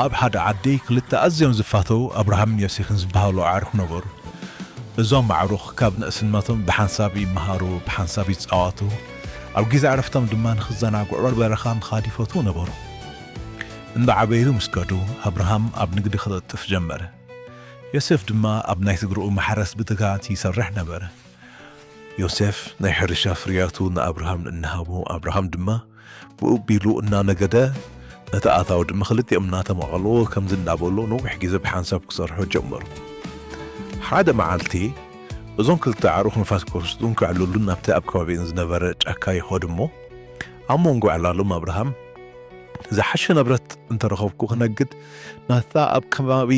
ኣብ ሓደ ዓዲ ክልተ ኣዝዮም ዝፋተዉ ኣብርሃምን ዮሴፍን ዝበሃሉ ኣዕሩኽ ነበሩ። እዞም ኣዕሩኽ ካብ ንእስነቶም ብሓንሳብ ይመሃሩ፣ ብሓንሳብ ይጻወቱ። ኣብ ግዜ ዕረፍቶም ድማ ንኽዘናግዑ በረኻ ምኻድ ይፈትዉ ነበሩ። እንዳ ዓበዩ ምስ ከዱ፣ ኣብርሃም ኣብ ንግዲ ክለጥፍ ጀመረ። ዮሴፍ ድማ ኣብ ናይ ስግርኡ ማሕረስ ብትግሃት ይሰርሕ ነበረ። ዮሴፍ ናይ ሕርሻ ፍርያቱ ንኣብርሃም እናሃቦ፣ ኣብርሃም ድማ ብኡ ቢሉ እናነገደ፣ ነቲ ኣታዊ ድማ ክልቲኦም እናተማቐልዎ ከምዚ እናበሉ ነዊሕ ግዜ ብሓንሳብ ክሰርሑ ጀመሩ። ሓደ መዓልቲ እዞም ክልተ ኣዕሩኽ ንፋስ ክወስዱን ከዕልሉን ናብቲ ኣብ ከባቢኡን ዝነበረ ጫካ ይኸዱ እሞ፣ ኣብ መንጎ ዕላሎም ኣብርሃም፣ "ዝሓሸ ንብረት እንተረኸብኩ ክነግድ ናታ ኣብ ከባቢ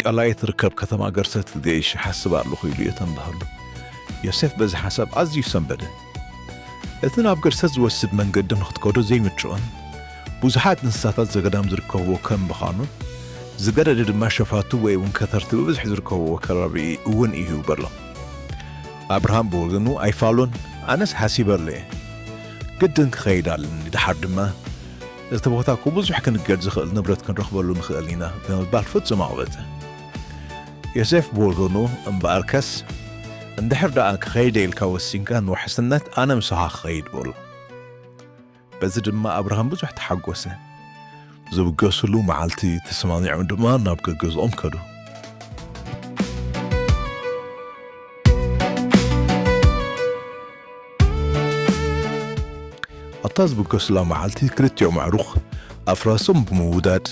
ቀላይ ትርከብ ከተማ ገርሰት ክገይሽ ይሓስብ ኣለኹ" ኢሉ የተንብሃሉ። ዮሴፍ በዚ ሓሳብ ኣዝዩ ሰንበደ። እቲ ናብ ገርሰት ዝወስድ መንገዲ ንኽትከዶ ዘይምችኦን ብዙሓት እንስሳታት ዘገዳም ዝርከብዎ ከም ምዃኑን ዝገደደ ድማ ሸፋቱ ወይ እውን ከተርቲ ብብዝሒ ዝርከብዎ ከባቢ እውን እዩ በሎ። ኣብርሃም ብወገኑ ኣይፋሉን፣ ኣነስ ሓሲበሉ እየ። ግድን ክኸይድ ኣለኒ፣ ድሓር ድማ እቲ ቦታ እኮ ብዙሕ ክንገድ ዝኽእል ንብረት ክንረኽበሉ ንኽእል ኢና ብምባል ፍጹም ኣቕበጸ። ዮሴፍ ብወገኑ እምበኣርከስ፣ "እንድሕር ደኣ ክኸይደ ኢልካ ወሲንካ ንውሕስነት ኣነ ምሳኻ ክኸይድ" በሎ። በዚ ድማ ኣብርሃም ብዙሕ ተሓጎሰ። ዝብገሱሉ መዓልቲ ተሰማሚዖም ድማ ናብ ገገዝኦም ከዱ። ኣብታ ዝብገሱላ መዓልቲ ክልቲኦም ኣዕሩኽ ኣፍራሶም ብምውዳድ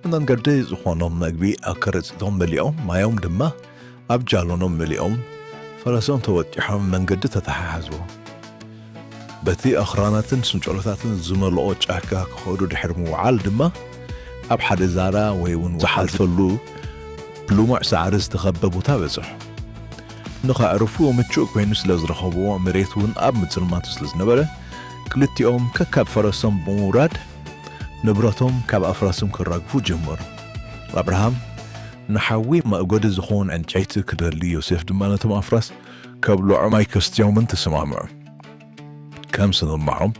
ንመንገዲ ዝኾኖም መግቢ ኣብ ከረጺቶም መሊኦም፣ ማዮም ድማ ኣብ ጃሎኖም መሊኦም፣ ፈረሶም ተወጢሖም መንገዲ ተተሓሓዝዎ። በቲ ኣኽራናትን ስንጨሎታትን ዝመልኦ ጫካ ክኸዱ ድሕሪ ምውዓል ድማ፣ ኣብ ሓደ ዛራ ወይ እውን ዝሓልፈሉ ብልሙዕ ሳዕሪ ዝተኸበ ቦታ በጽሑ። ንኸዕርፉ ምቹእ ኮይኑ ስለ ዝረኸብዎ፣ መሬት እውን ኣብ ምጽልማቱ ስለ ዝነበረ፣ ክልቲኦም ከካብ ፈረሶም ብምውራድ ንብረቶም ካብ ኣፍራሶም ከራግፉ ጀመሩ። ኣብርሃም ንሓዊ መእጎዲ ዝኸውን ዕንጨይቲ ክደሊ፣ ዮሴፍ ድማ ነቶም ኣፍራስ ከብልዖም ኣይከስትዮምን ተሰማምዑ። ከም ስምምዖም፣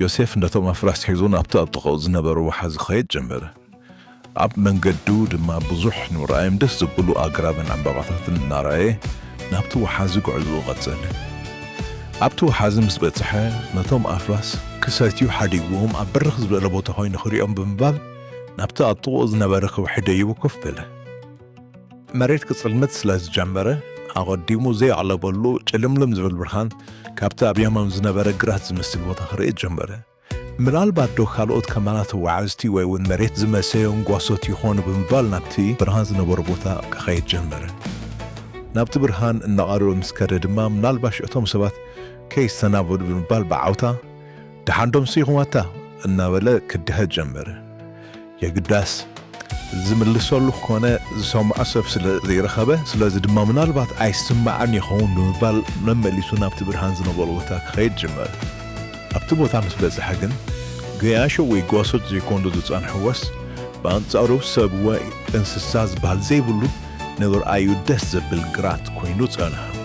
ዮሴፍ ነቶም ኣፍራስ ሒዙ ናብቲ ኣብ ጥቕኡ ዝነበረ ወሓዚ ክኸይድ ጀመረ። ኣብ መንገዱ ድማ ብዙሕ ንምርኣዮም ደስ ዝብሉ ኣግራብን ዕምባባታትን እናረኣየ ናብቲ ወሓዚ ጉዕዞኡ ቀጸለ። ኣብቲ ወሓዚ ምስ በጽሐ፣ ነቶም ኣፍራስ ክሰትዩ ሓዲግዎም ኣብ በርኽ ዝበለ ቦታ ኮይኑ ክሪኦም ብምባል ናብቲ ኣብ ጥቕኡ ዝነበረ ከውሒ ደይቡ ኮፍ በለ። መሬት ክጽልምት ስለ ዝጀመረ፣ ኣቐዲሙ ዘይዓለበሉ ጭልምልም ዝብል ብርሃን ካብቲ ኣብ የማን ዝነበረ ግራት ዝመስል ቦታ ክርኢ ጀመረ። ምናልባት ዶ ካልኦት ከማናት ተጓዓዝቲ ወይ እውን መሬት ዝመሰዮም ጓሶት ይኾኑ ብምባል ናብቲ ብርሃን ዝነበሮ ቦታ ክኸይድ ጀመረ። ናብቲ ብርሃን እናቐረበ ምስ ከደ ድማ፣ ምናልባሽ እቶም ሰባት ከይሰናበዱ ብምባል ብዓውታ፣ "ደሓን ዶ ኣምሲኹም ኣታ?" እናበለ ክድሀ ጀመረ። የግዳስ ዝምልሰሉ ኮነ ዝሰምዖ ሰብ ስለ ዘይረኸበ፣ ስለዚ ድማ ምናልባት ኣይስማዕን ይኸውን ብምባል መመሊሱ ናብቲ ብርሃን ዝነበሮ ቦታ ክኸይድ ጀመረ። ኣብቲ ቦታ ምስ በጽሐ ግን፣ ገያሾ ወይ ጓሶት ዘይኮኑ ዝጸንሕዎስ፣ ብኣንጻሩ ሰብ ወይ እንስሳ ዝበሃል ዘይብሉ፣ ንምርኣዩ ደስ ዘብል ግራት ኮይኑ ጸንሐ።